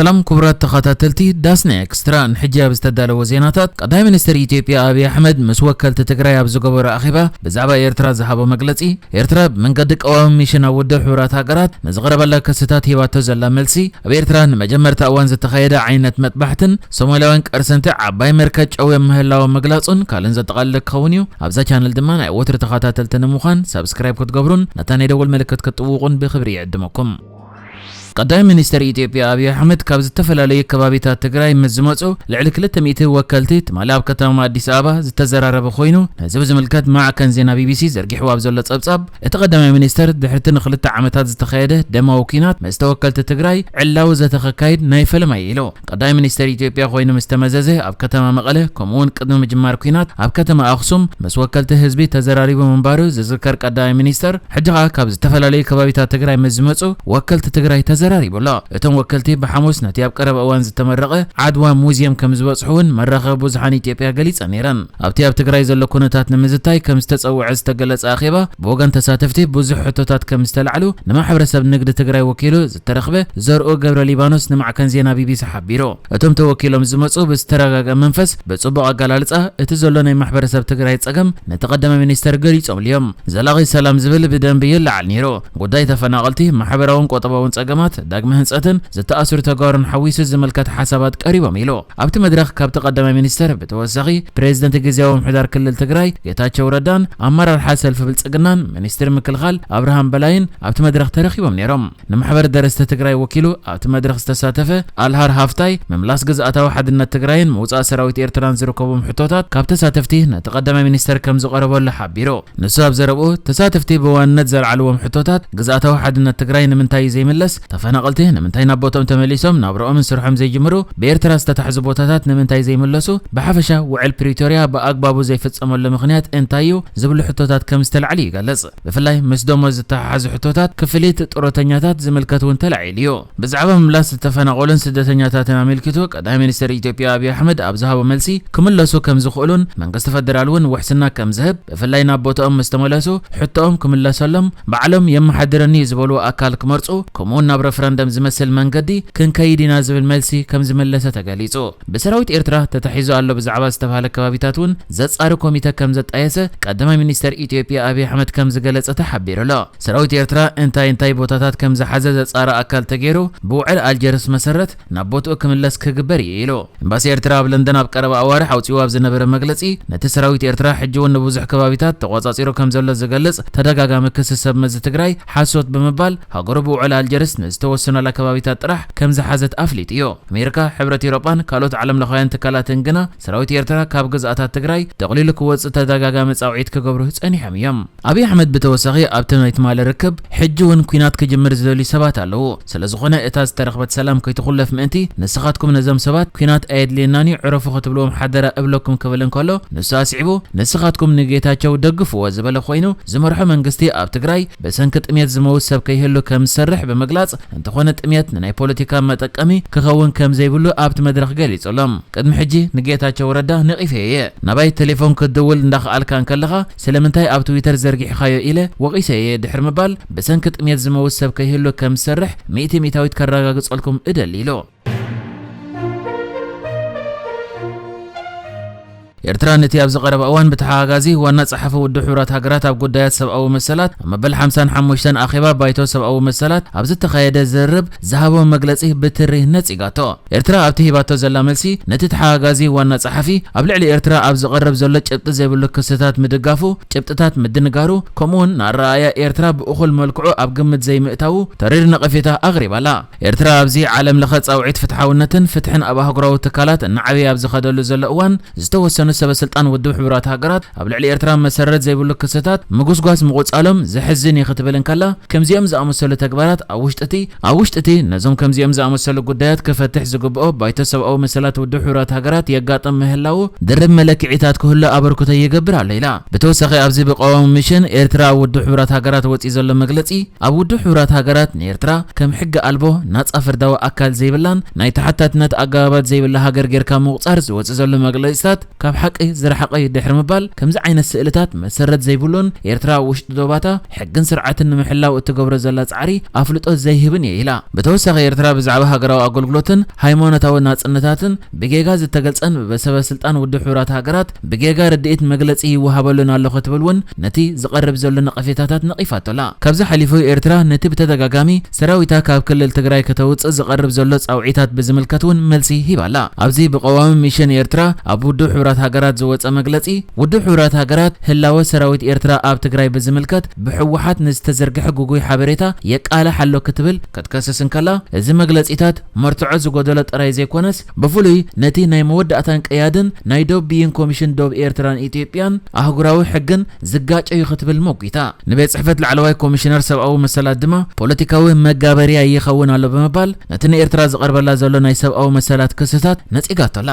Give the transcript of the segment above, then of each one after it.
ሰላም ክቡራት ተኸታተልቲ ዳስና ኤክስትራ፣ ንሕጂ ኣብ ዝተዳለወ ዜናታት፣ ቀዳማይ ሚኒስትር ኢትዮጵያ ኣብይ ኣሕመድ ምስ ወከልቲ ትግራይ ኣብ ዝገበሮ ኣኼባ ብዛዕባ ኤርትራ ዝሃቦ መግለጺ፣ ኤርትራ ብመንገዲ ቀዋሚ ሚሽን ኣብ ውድብ ሕቡራት ሃገራት ንዝቐረበላ ክስታት ሂባቶ ዘላ መልሲ፣ ኣብ ኤርትራ ንመጀመርታ እዋን ዝተኻየደ ዓይነት መጥባሕትን ሶማልያውያን ቀርሰንቲ ዓባይ መርከብ ጨውዮም ምህላዎም ምግላጹን ካልእን ዘጠቓለለ ክኸውን እዩ። ኣብዛ ቻነል ድማ ናይ ወትሪ ተኸታተልቲ ንምዃን ሳብስክራይብ ክትገብሩን ነታ ናይ ደወል ምልክት ክትጥውቑን ብኽብሪ ይዕድመኩም። ቀዳማይ ሚኒስትር ኢትዮጵያ ኣብይ ኣሕመድ ካብ ዝተፈላለዩ ከባቢታት ትግራይ ምስ ዝመፁ ልዕሊ ክልተ ሚእቲ ወከልቲ ትማሊ ኣብ ከተማ ኣዲስ ኣበባ ዝተዘራረበ ኮይኑ፣ ነዚ ብዝምልከት ማዕከን ዜና ቢቢሲ ዘርጊሕዎ ኣብ ዘሎ ጸብጻብ፣ እቲ ቀዳማይ ሚኒስትር ድሕርቲ ንክልተ ዓመታት ዝተኻየደ ደማዊ ኲናት ምስ ተወከልቲ ትግራይ ዕላዊ ዘተ ከካይድ ናይ ፈለማ እዩ ኢሉ። ቀዳማይ ሚኒስትር ኢትዮጵያ ኮይኑ ምስ ተመዘዘ ኣብ ከተማ መቐለ ከምኡ እውን ቅድሚ ምጅማር ኲናት ኣብ ከተማ ኣኽሱም ምስ ወከልቲ ህዝቢ ተዘራሪቡ ምንባሩ ዝዝከር ቀዳማይ ሚኒስትር፣ ሕጂ ኸኣ ካብ ዝተፈላለዩ ከባቢታት ትግራይ ምስ ዝመፁ ወከልቲ ትግራይ ተዘራሪቡ ኣሎ። እቶም ወከልቲ ብሓሙስ ነቲ ኣብ ቀረባ እዋን ዝተመረቐ ዓድዋ ሙዚየም ከም ዝበፅሑ እውን መራኸቢ ብዙሓን ኢትዮጵያ ገሊፀን ነይረን። ኣብቲ ኣብ ትግራይ ዘሎ ኩነታት ንምዝታይ ከም ዝተፀውዐ ዝተገለጸ ኣኼባ፣ ብወገን ተሳተፍቲ ብዙሕ ሕቶታት ከም ዝተላዕሉ ንማሕበረሰብ ንግዲ ትግራይ ወኪሉ ዝተረኽበ ዘርኡ ገብረ ሊባኖስ ንማዕከን ዜና ቢቢሲ ሓቢሩ። እቶም ተወኪሎም ዝመፁ ብዝተረጋግአ መንፈስ ብፅቡቕ ኣገላልፃ እቲ ዘሎ ናይ ማሕበረሰብ ትግራይ ፀገም ነቲ ቀዳማይ ሚኒስተር ገሊፆምሉ እዮም። ዘላቒ ሰላም ዝብል ብደንቢ ይለዓል ነይሩ። ጉዳይ ተፈናቐልቲ፣ ማሕበራውን ቁጠባውን ፀገማት፣ ዳግመ ህንፀትን ዝተኣስሩ ተጋሩን ሓዊሱ ዝምልከት ሓሳባት ቀሪቦም ኢሉ። ኣብቲ መድረኽ ካብቲ ቀዳማይ ሚኒስተር ብተወሳኺ ፕሬዝደንት ግዝያዊ ምምሕዳር ክልል ትግራይ ጌታቸው ረዳን ኣመራርሓ ሰልፊ ብልፅግናን ሚኒስትር ምክልኻል ኣብርሃም በላይን ኣብቲ መድረኽ ተረኺቦም ነይሮም። ንማሕበር ደረስቲ ትግራይ ወኪሉ ኣብቲ መድረኽ ዝተሳተፈ ኣልሃር ሃፍታይ፣ ምምላስ ግዝኣታዊ ሓድነት ትግራይን ምውፃእ ሰራዊት ኤርትራን ዝርከቦም ሕቶታት ካብ ተሳተፍቲ ነቲ ቀዳማይ ሚኒስተር ከም ዝቐረበሉ ሓቢሩ። ንሱ ኣብ ዘረብኡ፣ ተሳተፍቲ ብዋንነት ዘልዓልዎም ሕቶታት፣ ግዝኣታዊ ሓድነት ትግራይ ንምንታይ እዩ ዘይምለስ? ተፈናቐልቲ ንምንታይ ናብ ቦትኦም ተመሊሶም ናብርኦምን ስርሖም ዘይጅምሩ? ብኤርትራ ዝተታሕዙ ቦታታት ንምንታይ ዘይምለሱ? ብሓፈሻ ውዕል ፕሪቶርያ ብኣግባቡ ዘይፍጸመሉ ምኽንያት እንታይ እዩ? ዝብሉ ሕቶታት ከም ዝተላዕሉ ይገልጽ። ብፍላይ ምስ ደሞዝ ዝተሓሓዙ ሕቶታት፣ ክፍሊት ጡረተኛታት ዝምልከት እውን ተላዒሉ እዩ። ብዛዕባ ምምላስ ዝተፈናቐሉን ስደተኛታትን ኣመልኪቱ፣ ቀዳማይ ሚኒስትር ኢትዮጵያ ኣብይ ኣሕመድ ኣብ ዝሃቦ መልሲ፣ ክምለሱ ከም ዝኽእሉን መንግስቲ ፈደራል እውን ውሕስና ከም ዝህብ፣ ብፍላይ ናብ ቦታኦም ምስ ተመለሱ ሕቶኦም ክምለሰሎም፣ ባዕሎም የመሓድረኒ እዩ ዝበልዎ ኣካል ክመርጹ፣ ከምኡውን ናብ ረፈረንደም ዝመስል መንገዲ ክንከይድ ኢና ዝብል መልሲ ከም ዝመለሰ ተገሊጹ። ብሰራዊት ኤርትራ ተታሒዙ ኣሎ ብዛዕባ ዝተባህለ ከባቢታት እውን ዘጻሪ ኮሚተ ከም ዘጣየሰ ቀዳማይ ሚኒስተር ኢትዮጵያ ኣብይ ኣሕመድ ከም ዝገለጸ ተሓቢሩ ኣሎ። ሰራዊት ኤርትራ እንታይ እንታይ ቦታታት ከም ዝሓዘ ዘጻሪ ኣካል ተገይሩ ብውዕል ኣልጀርስ መሰረት ናብ ቦትኡ ክምለስ ክግበር እዩ ኢሉ። ኤምባሲ ኤርትራ ኣብ ለንደን ኣብ ቀረባ ኣዋርሕ ኣውጺኡ ኣብ ዝነበረ መግለጺ፣ ነቲ ሰራዊት ኤርትራ ሕጂ እውን ንብዙሕ ከባቢታት ተቖጻጺሩ ከም ዘሎ ዝገልጽ ተደጋጋሚ ክሲ ሰብ መዚ ትግራይ ሓሶት ብምባል፣ ሃገሩ ብውዕል ኣልጀርስ ንዝተወሰነላ ከባቢታት ጥራሕ ከም ዝሓዘት ኣፍሊጡ እዩ። ኣሜሪካ፣ ሕብረት ኤውሮጳን ካልኦት ዓለም ለኻውያን ትካላትን ግና ሰራዊት ኤርትራ ካብ ግዝኣታት ትግራይ ጠቕሊሉ ክወጽእ ተደጋጋሚ ጻውዒት ክገብሩ ጸኒሖም እዮም። ኣብይ ኣሕመድ ብተወሳኺ ኣብቲ ናይ ትማሊ ርክብ፣ ሕጂ እውን ኲናት ክጅምር ዝደልዩ ሰባት ኣለዉ። ስለ ዝኾነ እታ ዝተረኽበት ሰላም ከይትኹለፍ ምእንቲ ንስኻትኩም ነዞም ሰባት ኲናት ኣየድልየናን እዩ ዕረፉ ክትብልዎም ሓደራ እብለኩም ክብል እንከሎ፣ ንሱ ኣስዒቡ ንስኻትኩም ንጌታቸው ደግፍዎ ዝበለ ኮይኑ፣ ዝመርሖ መንግስቲ ኣብ ትግራይ ብሰንኪ ጥሜት ዝመውት ሰብ ከይህሉ ከም ዝሰርሕ ብምግላጽ፣ እንተኾነ ጥሜት ንናይ ፖለቲካ መጠቀሚ ክኸውን ከም ዘይብሉ ኣብቲ መድረኽ ገሊጹ ኣሎ። ቅድሚ ሕጂ ንጌታቸው ረዳ ነቒፈዮ እየ። ናባይ ቴሌፎን ክትድውል እንዳኸኣልካ እንከለኻ ስለምንታይ ኣብ ትዊተር ዘርጊሕኻዮ ኢለ ወቒሰዮ እየ ድሕሪ ምባል፣ ብሰንኪ ጥሜት ዝመውት ሰብ ከይህሉ ከም ዝሰርሕ ሚእቲ ሚእታዊት ከረጋግጸልኩም እደሊ ኢሉ። ኤርትራ ነቲ ኣብዚ ቀረባ እዋን ብተሓጋጋዚ ዋና ጸሓፊ ውድብ ሕቡራት ሃገራት ኣብ ጉዳያት ሰብኣዊ መሰላት ኣብ መበል ሓምሳን ሓሙሽተን ኣኼባ ባይቶ ሰብኣዊ መሰላት ኣብ ዝተኻየደ ዝርርብ ዝሃቦ መግለጺ ብትሪ ነጺጋቶ። ኤርትራ ኣብቲ ሂባቶ ዘላ መልሲ፣ ነቲ ተሓጋጋዚ ዋና ጸሓፊ ኣብ ልዕሊ ኤርትራ ኣብ ዝቐርብ ዘሎ ጭብጢ ዘይብሉ ክስታት ምድጋፉ፣ ጭብጥታት ምድንጋሩ፣ ከምኡውን ንኣረኣእያ ኤርትራ ብእኹል መልክዑ ኣብ ግምት ዘይምእታዉ ተሪር ነቐፌታ ኣቕሪባ'ላ። ኤርትራ ኣብዚ ዓለም ለኸ ጻውዒት ፍትሓውነትን ፍትሕን ኣብ ኣህጉራዊ ትካላት እናዓበየ ኣብ ዝኸደሉ ዘሎ እዋን፣ ዝተወሰኑ ሰበ ስልጣን ውድብ ሕቡራት ሃገራት ኣብ ልዕሊ ኤርትራ መሰረት ዘይብሉ ክስታት ምጉስጓስ ምቑጻሎም ዘሕዝን እዩ ክትብል እንከላ፣ ከምዚኦም ዝኣመሰሉ ተግባራት ኣብ ውሽጢ እቲ፣ ኣብ ውሽጢ እቲ ነዞም ከምዚኦም ዝኣመሰሉ ጉዳያት ክፈትሕ ዝግብኦ ባይቶ ሰብኣዊ መሰላት ውድብ ሕቡራት ሃገራት የጋጥም ምህላዉ ድርብ መለክዒታት ክህሉ ኣበርክቶ ይገብር ኣሎ ኢላ። ብተወሳኺ ኣብዚ ብቀዋሚ ሚሽን ኤርትራ ኣብ ውድብ ሕቡራት ሃገራት ወጺኡ ዘሎ መግለጺ፣ ኣብ ውድብ ሕቡራት ሃገራት ንኤርትራ ከም ሕጊ ኣልቦ ናጻ ፍርዳዊ ኣካል ዘይብላን ናይ ተሓታትነት ኣገባባት ዘይብላ ሃገር ጌርካ ምቑጻር ዝወጽእ ዘሎ መግለጺታት ካብ ሓቂ ዝረሓቐ እዩ ድሕሪ ምባል፣ ከምዚ ዓይነት ስእልታት መሰረት ዘይብሉን ኤርትራ ኣብ ውሽጢ ዶባታ ሕግን ስርዓትን ንምሕላው እትገብሮ ዘላ ጻዕሪ ኣፍልጦ ዘይህብን እየ ኢላ። ብተወሳኺ ኤርትራ ብዛዕባ ሃገራዊ ኣገልግሎትን ሃይማኖታዊ ናጽነታትን ብጌጋ ዝተገልጸን ብሰበ ስልጣን ውድብ ሕቡራት ሃገራት ብጌጋ ርድኢት መግለጺ ይወሃበሉን ኣሎ ክትብል እውን ነቲ ዝቐርብ ዘሎ ነቐፌታታት ነቒፋቶላ። ካብዚ ሓሊፉ ኤርትራ ነቲ ብተደጋጋሚ ሰራዊታ ካብ ክልል ትግራይ ከተውጽእ ዝቐርብ ዘሎ ጻውዒታት ብዝምልከት እውን መልሲ ሂባላ። ኣብዚ ብቀዋሚ ሚሽን ኤርትራ ኣብ ውድብ ሕቡራት ሃገራት ዝወጸ መግለጺ፣ ውድብ ሕቡራት ሃገራት ህላወ ሰራዊት ኤርትራ ኣብ ትግራይ ብዝምልከት ብህወሓት ንዝተዘርግሐ ጉጉይ ሓበሬታ የቃልሕ ኣሎ ክትብል ክትከስስ እንከላ፣ እዚ መግለጺታት መርትዖ ዝጎደሎ ጥራይ ዘይኮነስ፣ ብፍሉይ ነቲ ናይ መወዳእታን ቀያድን ናይ ዶብ ብይን ኮሚሽን ዶብ ኤርትራን ኢትዮጵያን ኣህጉራዊ ሕግን ዝጋጨ እዩ ክትብል ሞጒታ። ንቤት ጽሕፈት ላዕለዋይ ኮሚሽነር ሰብኣዊ መሰላት ድማ ፖለቲካዊ መጋበርያ ይኸውን ኣሎ ብምባል፣ ነቲ ንኤርትራ ዝቐርበላ ዘሎ ናይ ሰብኣዊ መሰላት ክስታት ነጺጋቶላ።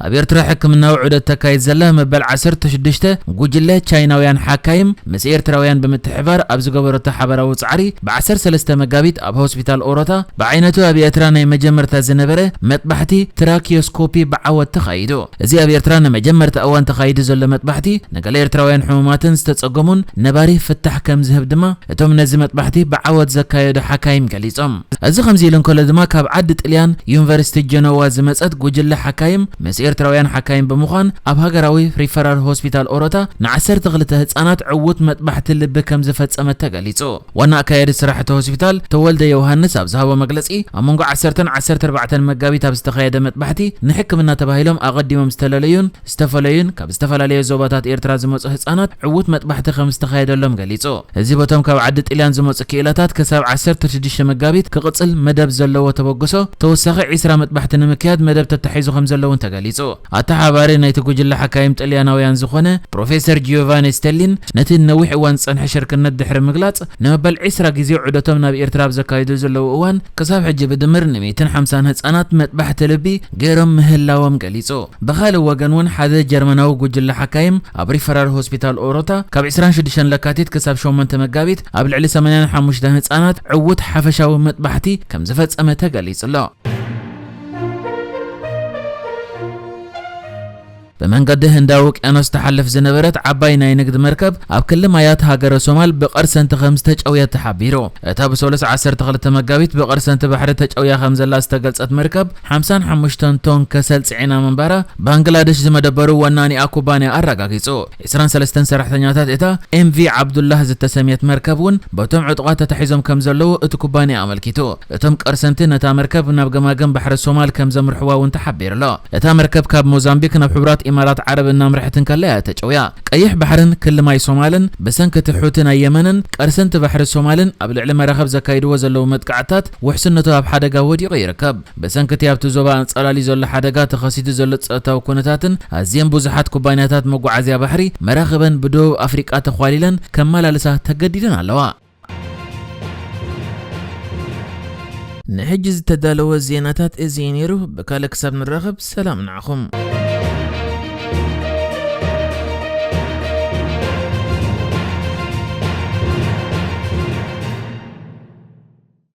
ኣብ ኤርትራ ሕክምናዊ ዑደት ተካይድ ዘላ መበል ዓሰርተ ሽዱሽተ ጉጅለ ቻይናውያን ሓካይም ምስ ኤርትራውያን ብምትሕባር ኣብ ዝገበረቶ ሓበራዊ ጻዕሪ፣ ብ ዓሰርተ ሰለስተ መጋቢት ኣብ ሆስፒታል ኦሮታ ብዓይነቱ ኣብ ኤርትራ ናይ መጀመርታ ዝነበረ መጥባሕቲ ትራኪዮስኮፒ ብዓወት ተኻይዱ። እዚ ኣብ ኤርትራ ንመጀመርታ እዋን ተኻይዱ ዘሎ መጥባሕቲ፣ ንገለ ኤርትራውያን ሕሙማትን ዝተጸገሙን ነባሪ ፍታሕ ከም ዝህብ ድማ እቶም ነዚ መጥባሕቲ ብዓወት ዘካየዱ ሓካይም ገሊጾም። እዚ ከምዚ ኢሉ እንከሎ ድማ፣ ካብ ዓዲ ጥልያን ዩኒቨርሲቲ ጀኖዋ ዝመጸት ጉጅለ ሓካይም ምስ ኤርትራውያን ሓካይም ብምዃን ኣብ ሃገራዊ ሪፈራል ሆስፒታል ኦሮታ ን ዓሰርተ ክልተ ህጻናት ዕዉት መጥባሕቲ ልቢ ከም ዝፈጸመት ተገሊጹ። ዋና ኣካያዲ ስራሕ እቲ ሆስፒታል ተወልደ ዮሃንስ ኣብ ዝሃቦ መግለጺ፣ ኣብ መንጎ ዓሰርተን ዓሰርተ ኣርባዕተን መጋቢት ኣብ ዝተኻየደ መጥባሕቲ ንሕክምና ተባሂሎም ኣቐዲሞም ዝተለለዩን ዝተፈለዩን ካብ ዝተፈላለየ ዞባታት ኤርትራ ዝመጹ ህጻናት ዕዉት መጥባሕቲ ከም ዝተኻየደሎም ገሊጹ። እዚ በቶም ካብ ዓዲ ጥልያን ዝመጹ ክኢላታት ክሳብ ዓሰርተ ሽዱሽተ መጋቢት ክቕጽል መደብ ዘለዎ ተበግሶ ተወሳኺ ዒስራ መጥባሕቲ ንምክያድ መደብ ተታሒዙ ከም ዘሎ እውን ተገሊጹ። ኣተሓባሪ ናይቲ ጉጅለ ሓካይም ጥልያናውያን ዝኾነ ፕሮፌሰር ጂዮቫኒ ስቴሊን ነቲ ነዊሕ እዋን ዝጸንሐ ሽርክነት ድሕሪ ምግላጽ፣ ንመበል ዒስራ ግዜ ዑደቶም ናብ ኤርትራ ኣብ ዘካይዱ ዘለዉ እዋን፣ ክሳብ ሕጂ ብድምር ን ሚእትን ሓምሳን ህጻናት መጥባሕቲ ልቢ ገይሮም ምህላዎም ገሊጹ። ብኻልእ ወገን እውን ሓደ ጀርመናዊ ጉጅለ ሓካይም ኣብ ሪፈራል ሆስፒታል ኦሮታ ካብ ዕስራን ሽዱሽተን ለካቲት ክሳብ ሸሞንተ መጋቢት ኣብ ልዕሊ ሰማንያን ሓሙሽተን ህጻናት ዕዉት ሓፈሻዊ መጥባሕቲ ከም ዝፈጸመ ተገሊጹ ኣሎ። ብመንገዲ ህንዳዊ ውቅያኖስ ትሓልፍ ዝነበረት ዓባይ ናይ ንግድ መርከብ ኣብ ክሊ ማያት ሃገረ ሶማል ብቐርሰንቲ ከም ዝተጨውየት ተሓቢሩ። እታ ብሰሉስ ዓሰርተ ክልተ መጋቢት ብቐርሰንቲ ባሕሪ ተጨውያ ከም ዘላ ዝተገልጸት መርከብ ሓምሳን ሓሙሽተን ቶን ከሰል ጽዒና ምንባራ ባንግላደሽ ዝመደበሩ ወናኒኣ ኩባንያ ኣረጋጊጹ። ዕስራን ሰለስተን ሰራሕተኛታት እታ ኤምቪ ዓብዱላህ ዝተሰምየት መርከብ እውን በቶም ዕጡቓት ተታሒዞም ከም ዘለዉ እቲ ኩባንያ ኣመልኪቱ። እቶም ቀርሰንቲ ነታ መርከብ ናብ ገማግም ባሕሪ ሶማል ከም ዘምርሕዋ እውን ተሓቢሩ ኣሎ። እታ መርከብ ካብ ሞዛምቢክ ናብ ሕቡራት ኢማራት ዓረብ እናምርሐት እንከላ እያ ተጨውያ። ቀይሕ ባሕርን ክሊ ማይ ሶማልን ብሰንኪ እቲ ሑቲ ናይ የመንን ቀርሰንቲ ባሕሪ ሶማልን ኣብ ልዕሊ መራኽብ ዘካይድዎ ዘለዉ መጥቃዕትታት ውሕስነቱ ኣብ ሓደጋ ወዲቑ ይርከብ። ብሰንኪ እቲ ኣብቲ ዞባ ኣንጸላልዩ ዘሎ ሓደጋ ተኸሲቱ ዘሎ ጸጥታዊ ኩነታትን ኣዝየን ብዙሓት ኩባንያታት መጓዓዝያ ባሕሪ መራኽበን ብደቡብ ኣፍሪቃ ተዃሊለን ከመላልሳ ተገዲደን ኣለዋ። ንሕጂ ዝተዳለወ ዜናታት እዚ እዩ ነይሩ። ብካልእ ክሳብ ንራኸብ ሰላም ንዓኹም።